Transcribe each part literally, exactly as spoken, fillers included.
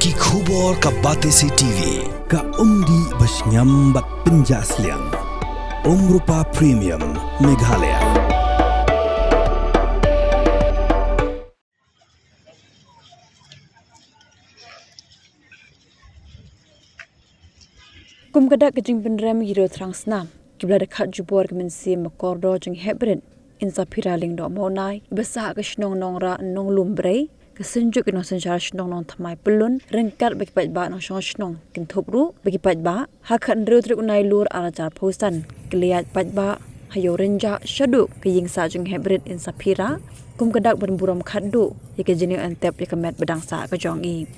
Ki khubor ka Batesi T V, ka umdih ba shngiam bad pynjah sliang. Umrupa Premium, Meghalaya. Kum ka dak ka jingpynrem ïa ki riew thrang snam kiba la dkhot jubor ka mynsiem ba kordor jong i Heprit Insaphira Lyngdoh Mawnai, iba sah ha ka shnong Nongrah Nonglum Brei, ka Synjuk ki Nongsynshar Shnong Nongthymmai Pyllun, ryngkat bad ki paidbah nongshong shnong, kynthup ruh ba ki paidbah ha ka khathynriew tarik u Nailur arhajar arphew san ki la ïaid paidbah ha Ïew Rynjah shaduh ka ïing sah jong i Heprit Insaphira, kum ka dak ban burom khatduh ïa ka jingïoh antep ïa ka met ba dang sah ka jong i.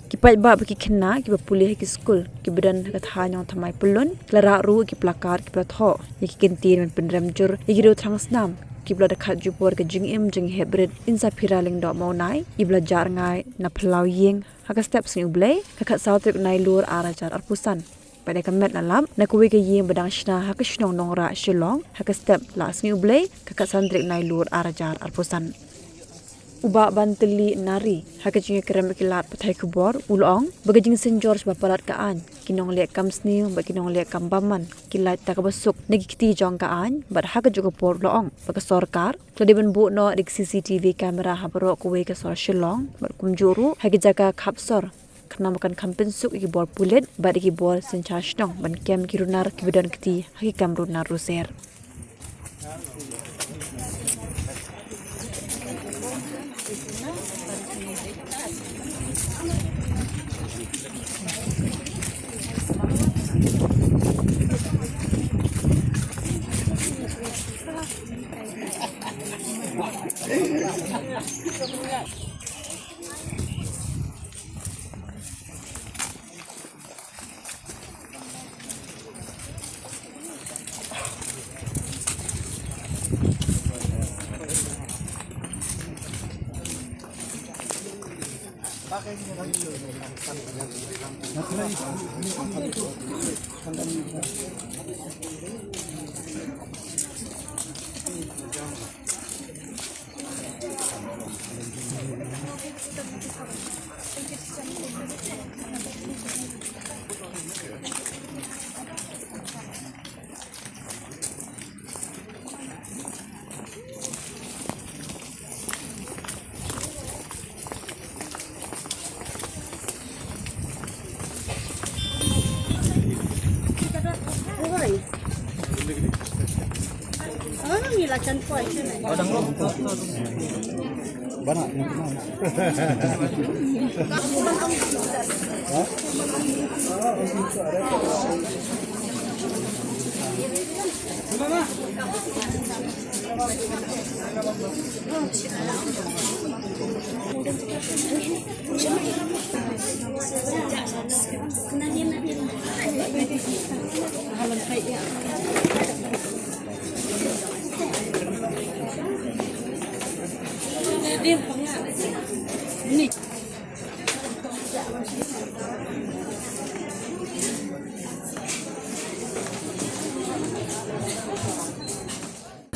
Ki paidbah bad ki khynnah kiba pule ha ki skul kiba don ha ka thaiñ Nongthymmai Pyllun ki la rah ruh ïa ki placard kiba la thoh ïa ki kyntien ban pynrem jur ïa ki riew thrang snam kiba la dkhot jubor ka jingim jong i Heprit Insaphira Lyngdoh Mawnai, iba la jah rngai na phyllaw ïing ha ka step Sngi U Blei, ka khatsaw tarik Nailur arhajar arphew san. Bad ïa ka met la lap na kawei ka ïing ba dang shna ha ka shnong Nongrah, Shillong, ha ka step Lah Sngi U Blei, ka khatsan tarik Nailur arhajar arphew san. U Bah Bantylli Nari, ha ka jingïakren bad ki lad pathai khubor, u la ong ba ka jingsynjor shaba palat ka aiñ, ki nongleh kam sniew bad ki nongleh kam bymman ki lait da kaba suk na ki kti jong ka aiñ, bad ha kajuh ka por u la ong ba ka sorkar ka la dei ban buh noh da ki C C T V camera ha baroh kawei ka sor Shillong, bad kumjuh ruh ha ki jaka khap sor, khnang ba kan kham pynsuk ïa ki bor pulit bad ïa ki bor synshar shnong ban kem ïa ki runar kiba don kti ha ki kam runar ruser.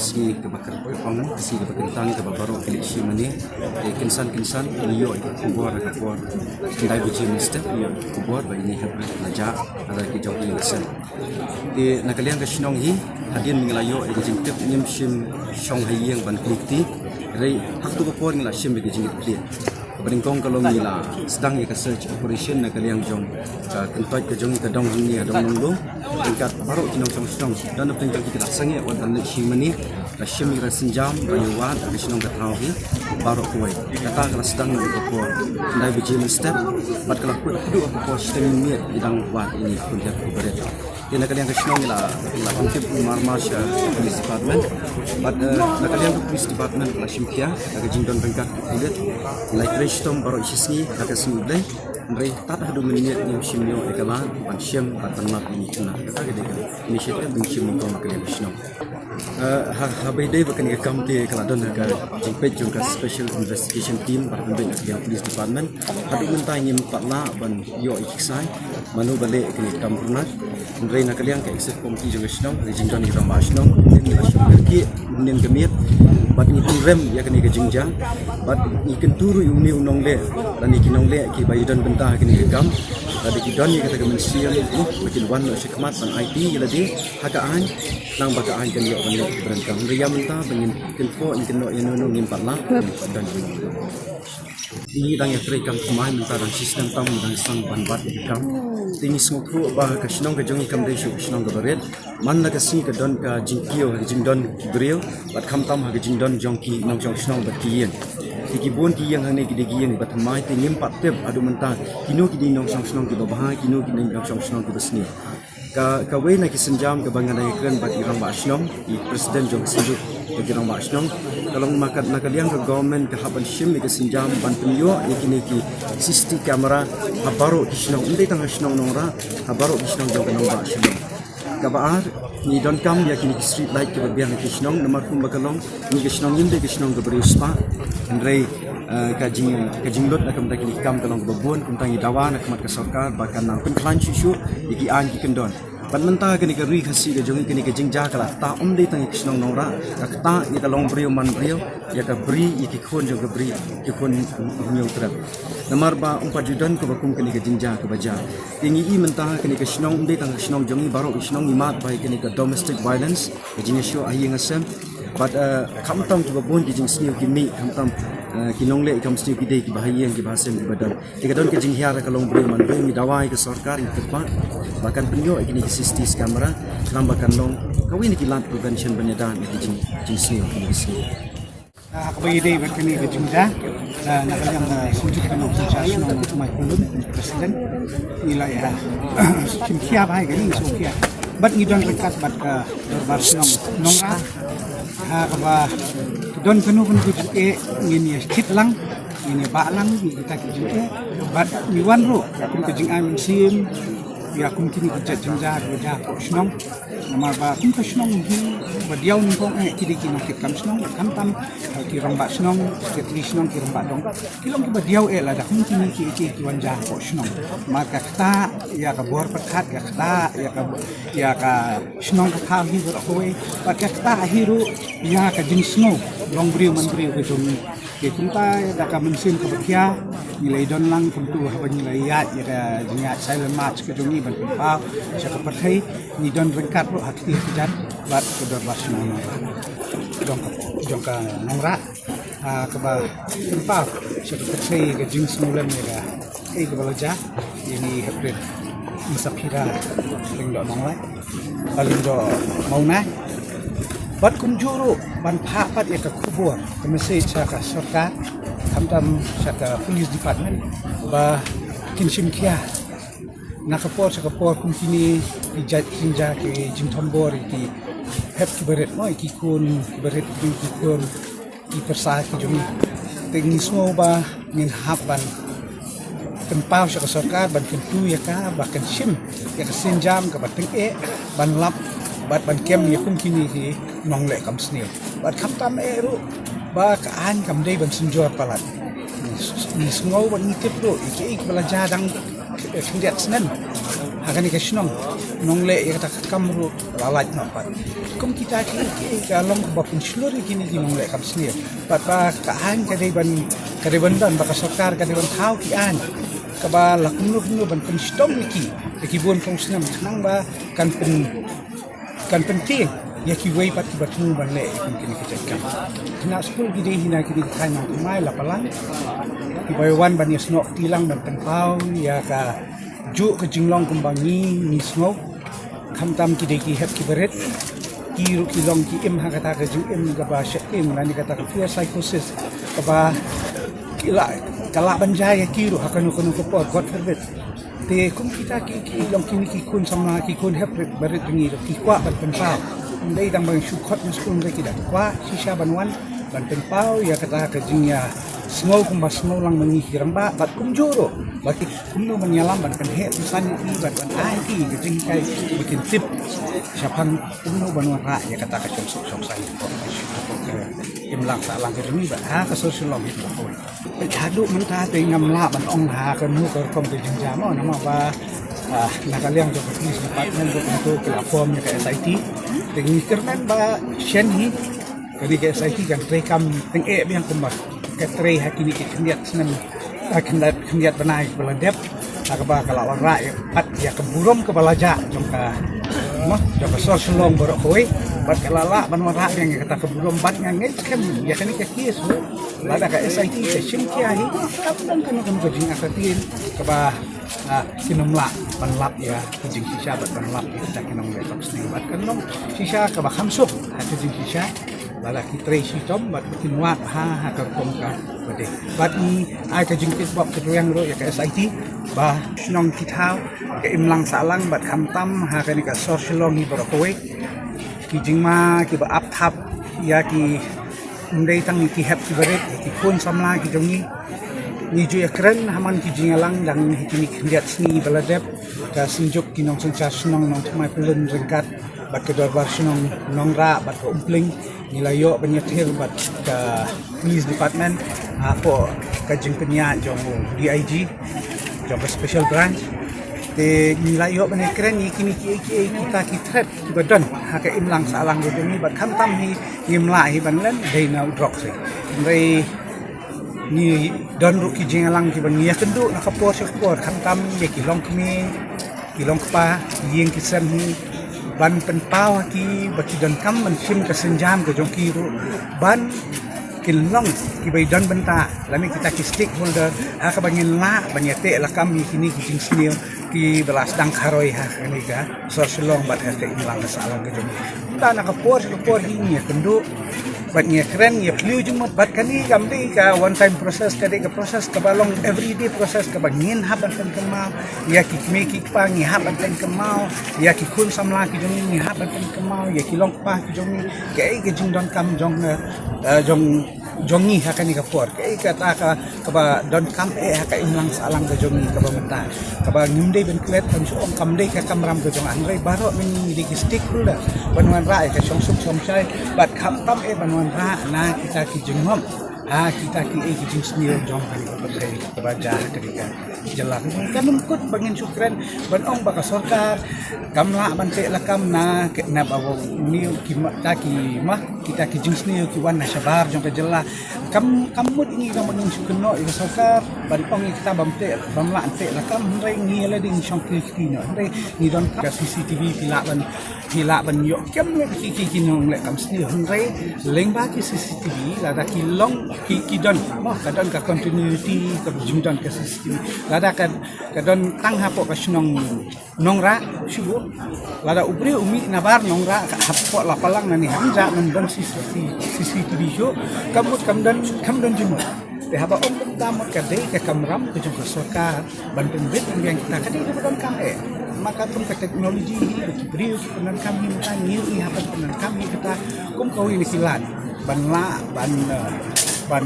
Sngi kaba kyrpang, sngi kaba kyntang, kaba baroh ki leit shim mane. Te kynsan kynsan ngi ïoh ïa ka khubor ha ka por khyndai baje mynstep, ngi ïoh ïa ka khubor ba ine i Heprit la jah ha ki jong ki lessons. Te na ka liang ka shnong hi, hadien ngi la ïoh ïa ka jingtip, ngim shym shong ha ïing ban kylli kti. Hynrei ha kato ka por ngi la shim ïa ka jingkitkhlieh. Kaba nyngkong ka long ngi la sdang ïa ka search operation na ka liang jong ka kyntoit ka jong ngi, ka dong hangne ha dong Nonglum. Ryngkat baroh ki nongshong shnong, don na pdeng jong ki, ki la sangeh wat ban leit shim mane. La shim ïa ka synjam ba ïa wad ha ka shnong ka thaw hi baroh kawei. Kata ka la sdang na ka por khyndai baje mynstep bad ka la kut haduh ka por shiteng miet, ngi dang wad ïa ine i khun hep uba rit. Te na ka liang ka shnong ngi la, ngi la pyntip marmar sha police department. Bad, eh, na ka liang ka police department ka la shim khia ha ka jingdon ryngkat ki pulit. Ngi la trei shitom baroh shi sngi ha ka Sngi U Blei. Hynrei tad haduh mynmiet ngim shym ïoh ïa ka lad ban shim bad ban lap ïa ine i khynnah. Kata ka dei ka initiative ba ngi shim nyngkong na ka liang ka shnong. Eh, ha, haba ïadei bad kane ka kam te ka la don ha ka jingpeit jong ka Special Investigation Team bad pynbeit na ka liang police department. Haduh mynta ngim pat lah ban ïoh ïa ki ksai mano ba leh ïa kane ka kam runar. Hynrei na ka liang ka executive committee jong ka shnong, ka jingjia jong ka rangbah shnong, ngi la shim kyrkieh mynnin ka miet Bad ngi pynrem ïa kane ka jingjia bad ngi kyntu ruh ïa une u nongleh lane ki nongleh kiba ïadon bynta ha kane ka kam. Lada ki don ïa kata ka mynsiem, ba kin wan noh shakhmat ban aiti ïa lade ha ka aiñ, khnang ba ka aiñ kan ïoh ban leh ki bynta. Hynrei ïa mynta ba ngin kyntu, ngin kynnoh ïa no no, ngim pat lah, ngim pat don. Ngi dang ïa trei kam thymmai mynta, dang shisnem tam ngi dang sdang ban bat ïa ka kam. Te ngi sngewthuh ba ka shnong ka jong ngi kam dei shuh ka shnong kaba rit. Man la ka sngi ka don ka jingkiew ha ka jingdon ki briew bad khamtam ha ka jingdon jong ki nongshong shnong bad ki ïing. Te ki bun ki ïing hangne ki dei ki ïing ba thymmai, te ngim pat tip haduh mynta kino ki dei nongshong shnong kiba bha, kino ki dei nongshong shnong kiba sniew. Ka, kawei na ki sienjam kaba nga dang ïakren bad i rangbah shnong, i president jong ka synjuk jong ki rangbah shnong, ka long ba na ka liang ka government ka hap ban shim ïa ka sienjam ban pynïoh ïa kine ki C C T V camera ha baroh ki shnong, ym dei tang ha shnong Nongrah, ha baroh ki shnong jong ka nongbah shnong. Kaba ar, ngi donkam ïa kine ki street light kiba biang ha ki shnong, namar kumba ka long, ngi ka shnong ngim dei ka shnong kaba riewspah. Hynrei, eh, ka jing, ka jinglut na ka bynta kine ki kam ka long kaba bun, kumta ngi dawa na khmat ka sorkar ba kan nang pynkhlaiñ shuh shuh ïa ki aiñ ki kyndon. Bad mynta kane ka ri Khasi ka jong ngi, kane ka jingjia ka la ktah ym dei tang ïa ka shnong Nongrah, ka ktah ïa ka longbriew manbriew, ïa ka bri, ïa ki khun jong ka bri, ki khun Hynñiewtrep. Namar ba ym pat ju don kaba kum kane ka jingjia kaba jia. Te ngi i mynta kane ka shnong ym dei tang ka shnong jong ngi, baroh ki shnong ngi mad ba ïa kane ka domestic violence, ka jingïashoh ha ïing ha sem. Bad, eh, khamtam kiba bun ki jingsniew ki mih, khamtam, eh, ki nongleh kam sniew ki dei kiba ha ïing, kiba ha sem, kiba don. Te ka don ka jinghiar ha ka longbriew manbriew, ngi dawa ïa ka sorkar, ngi kyrpad ba kan pynïoh ïa kine ki C C T V camera, khnang ba kan long kawei na ki lad prevention ban ïada ïa ki jing, jingsniew, ki jingsniew. Ah, kaba ïadei bad kane ka jingjia, ah, na ka liang, ah, synjuk ka nongshong shnong Maikhulun, president, ngi la ïa shim khia ba hai kane ngi shim khia. Bad ngi don ryngkat bad ka dorbar shnong Nongrah. Ha kaba don kano kano ka jingeh ngin ïa shit lang, ngin ïa bah lang ïa kita ki jingeh. Bad ngi wan ruh kum ka jingai mynsiem ïa kum kine ki jait jingjia kiba jia hapoh shnong. Namar ba kum ka shnong hi ba diaw nyngkong eh ki dei ki nongkit kam shnong, khamtam ki rangbah shnong, ki secretary shnong, ki rangbah dong, ki long kiba diaw eh lada kum kine ki, ki, ki wan jia hapoh shnong. Namar ka ktah ïa ka bor pyrkhat, ka ktah ïa ka, ïa ka shnong ka thaw hi baroh kawei, bad ka ktah hi ruh ïa ka jingsngew longbriew manbriew ka jong ngi. Te kumta da ka mynsiem kaba khia ngi la ïadon lang kumta haba ngi la ïaid ïa ka jingïaid silent march ka jong ngi ban pynpaw sha ka pyrthei, ngi don ryngkat ruh ha kti ha kjat bad ka dorbar shnong Nongrah jong ka, jong ka Nongrah. Ha kaba pynpaw sha ka pyrthei ka jingsngewlem ïa ka, eh, kaba la jia ïa ngi hapdeng Msaphira, Lyngdoh Nonglait, Lyngdoh Mawnai. Bad kumjuh ruh ban phah pat ïa ka khubor, ka message sha ka sorkar, khamtam sha ka police department ba kin shim khia na ka por sha ka por kum kine ki jait jingjia ki jingthombor ïa ki hep kiba rit, mo, ïa ki khun kiba rit, ki khun ki pyrsa ki jong ngi. Te ngi sngew ba ngin hap ban pynpaw sha ka sorkar ban kyntu ïa ka ba kan shim ïa ka sienjam kaba tyngeh ban lap bad ban kem ïa kum kine ki nongleh kam sniew. Bad khamtam eh ruh ba ka aiñ kam dei ban synjor palat. Ngi sngew bad ngi tip ruh ïa kiei kiba la jia dang khyndiat snem ha kane ka shnong, nongleh ïa kata ka kam ruh la lait noh pat. Kum kita ki, ki, ka long kaba pynshlur ïa kine ki nongleh kam sniew. Bad ba ka aiñ ka dei ban, ka dei ban don, ba ka sorkar ka dei ban thaw ki aiñ kaba la kumno kumno ban pynshitom ïa ki, ïa ki bun pong snem, khnang ba kan pyn, kan pyntieng ïa kiwei pat kiba thmu ban leh ïa kum kine ki jait kam. Khynnah skul ki dei hi na kine ki thaiñ nongthymmai la palat, kiba wan ban ïasnoh kti lang ban pynpaw ïa kajuh ka jinglong kumba ngi, ngi sngew. Khamtam ki dei ki hep kiba rit, ki ruh ki long ki im ha kata ka jingim kaba sheptieng lane kata ka fear psychosis kaba ki lah, ka lah ban jia ïa ki ruh ha kano kano ka por, God forbid. Te kum kita ki, ki long kine ki khun samla, ki khun hep rit ba rit jong ngi ruh ki kwah ban pynpaw. Ym dei tang ba ngi shu khot na skul, ym dei, ki da kwah shisha ban wan ban pynpaw ïa kata ka jingïasngew kumba sngew lang ma ngi ki rangbah, bad kumjuh ruh ba ki kumno ban ïalam ban pynheh pynsan ïa ki bad ban ai ki ka jinghikai ba kin tip shaphang kumno ban wanrah ïa kata ka shongsuk shongsaiñ, ka imlang sahlang ka jong ngi bad ha ka social long hi. Haduh mynta te ngam lah ban ong ha kano ka rukom ka jingjia mo, namar ba, ah, na ka liang jong ka police department ruh kumto ki la form ïa ka S I T. Te ngi kyrmen ba shen hi Kane ka S I T kan trei kam teng eh biang kumba ka trei ha kine ki khyndiat snem, ha khyndiat, khyndiat bnai ba la dep, ha kaba ka la wanrah ïa pat ïa ka burom kaba la jah jong ka, mo, jong ka sor Shillong baroh kawei, bad ka la lah ban wanrah biang ïa kata ka burom bad nga ngeit skhem ïa kane ka case ruh, lada ka S I T ka shim khia hi, kam don kano kano ka jingïaid ktien kaba, ah, kin ym lah ban lap ïa ka jingshisha bad ban lap ïa kita ki nongleh top snem bad kan long shisha kaba kham suk ha ka jingshisha lada ki trei shitom bad kin wad ha, ha ka rukom kaba dei. Bad ngi ai ka jingkyrpad kyrpad ruh ïa ka S I T ba shnong ki thaw ka imlang sahlang bad khamtam ha kane ka sor Shillong hi baroh kawei, ki jingma kiba ap thap ïa ki, ym dei tang ïa ki hep ki barit, ïa ki khun samla ki jong ngi. Ngi ju ïakren ha man ki jingïalang dang ha kine ki khyndiat sngi ba la dep, ka Synjuk ki nongsynshar shnong Nongthymmai Pyllun ryngkat bad ka Dorbar Shnong Nongrah bad ka Umpling, ngi la ïoh ban ïathir bad ka Police Department hapoh ka jingpynïaid jong u D I G jong ka Special Branch. Te ngi la ïoh ban ïakren ïa kine kiei kiei kita ki threat kiba don ha ka imlang sahlang ka jong ngi bad khamtam hi ngim lah hi ban len dei na u drugs hi. Hynrei ngi don ruh ki jingïalang kiba ngi ïakynduh na ka por sha ka por, khamtam ïa ki longkmie, ki longkpa, ki ïing ki sem hi, ban pynpaw ha ki ba ki donkam ban shim ka sienjam ka jong ki ruh ban kin long kiba ïadon bynta lane kita ki stakeholder ha kaba ngin lah ban ïateh lakam ïa kine ki jingsniew kiba la sdang kharoi ha kane ka sor Shillong bad ha ka imlang ka sahlang ka jong ngi. Kumta na ka por sha ka por hi ngi ïakynduh bad ngi ïakren, ngi ïaphylliew jingmut bad kane kam dei ka one time process, ka dei ka process kaba long everyday process kaba ngin hap ban pynkynmaw ïa ki kmie ki kpa, ngi hap ban pynkynmaw ïa ki khun samla ki jong ngi, ngi hap ban pynkynmaw ïa ki longkpa ki jong ngi kaei ka jingdonkam jong, eh, jong jong ngi ha kane ka por, kaei kata ka, kaba donkam eh ha ka imlang sahlang ka jong ngi kaba mynta, kaba ngim dei ban klet, ban shu ong kam dei ka kamram ka jong ngi, hynrei baroh ngi dei ki stakeholder ban wanrah ïa ka shongsuk shongshai bad khamtam eh ban wanrah na kita ki jingmut ha kita kiei ki jingsniew jong kane ka pyrthei kaba jia ha kane ka jylla. Kan ym kut ba ngin shu kren ban ong ba ka sorkar kam lah ban teh lakam na ka, na ba, ba, ni ki ma, ta ki ma, kita ki jingsniew ki wan na shabar jong ka jylla. Kam, kam mut ngi kam ba ngin shu kynnoh ïa ka sorkar ban ong ïa kita bym teh, bym lah teh lakam, hynrei ngi la dei ngi shong kti kti noh, hynrei ngi don ka C C T V, phi lah ban, phi lah ban ïoh kem ïa ki, ki, ki nongleh kam sniew, hynrei lyngba ki C C T V lada ki long ki, ki don, mo, ka don ka continuity ka jingdon ka C C T V. Lada ka, ka don tang hapoh ka shnong Nongrah shuh, lada u briew u mih na bar Nongrah ka hapoh Lapalang nane, ham jia ban don C C T V, C C T V shuh, kam mut kam don, kam don jingmut. Te haba ong kumta mut ka dei ka kamram ka jong ka sorkar ban pynbit pynbiang kita, ka dei kaba donkam eh. Ma katkum ka teknoloji hi, ki briew ki pyndonkam hi, mynta ngi ruh ngi hap ban pyndonkam hi kita kum kawei na ki lad ban lah ban, eh, ban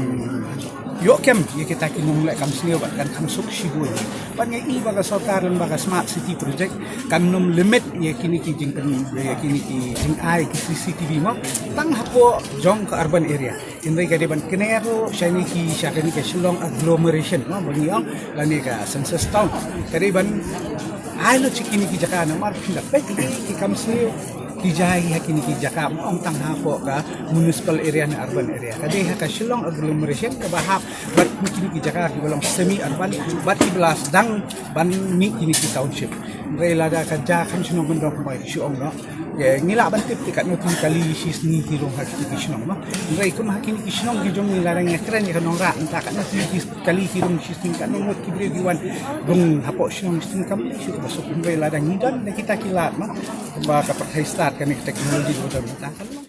ïoh kem ïa kita ki nongleh kam sniew bad kan kham suk shibun. Bad nga i ba ka sorkar lem ba ka Smart City Project kan nym limit ïa kine ki jingpyn, ïa kine ki jingai ki C C T V mo tang hapoh jong ka urban area. Hynrei ka dei ban kner ruh sha kine ki, sha kine ki Shillong agglomeration mo ba ngi ong lane ka census town. Ka dei ban ai lut sha kine ki jaka namar phi la peit ki, ki kam sniew ki jia hi ha kine ki jaka, ym ong tang hapoh ka municipal area ne urban area. Ka dei ha ka Shillong agglomeration kaba hap bad kine ki jaka kiba long semi urban bad kiba la sdang ban mih kine ki township. Hynrei lada ka jia kham shnong kham dong kumba shu ong noh, ngi lah ban tip te katno tylli kali shi sngi ki rung ha kine ki shnong noh. Hynrei kum ha kine ki shnong ki jong ngi lada ngi kren ïa ka Nongrah, mynta katno tylli kali ki rung shi sngi, katno ngut ki briew ki wan rung hapoh shnong shi sngi, kam shu kaba suk. Hynrei lada ngi don na kita ki lad noh, kumba ka pyrthei stad kane ka teknoloji kaba don mynta.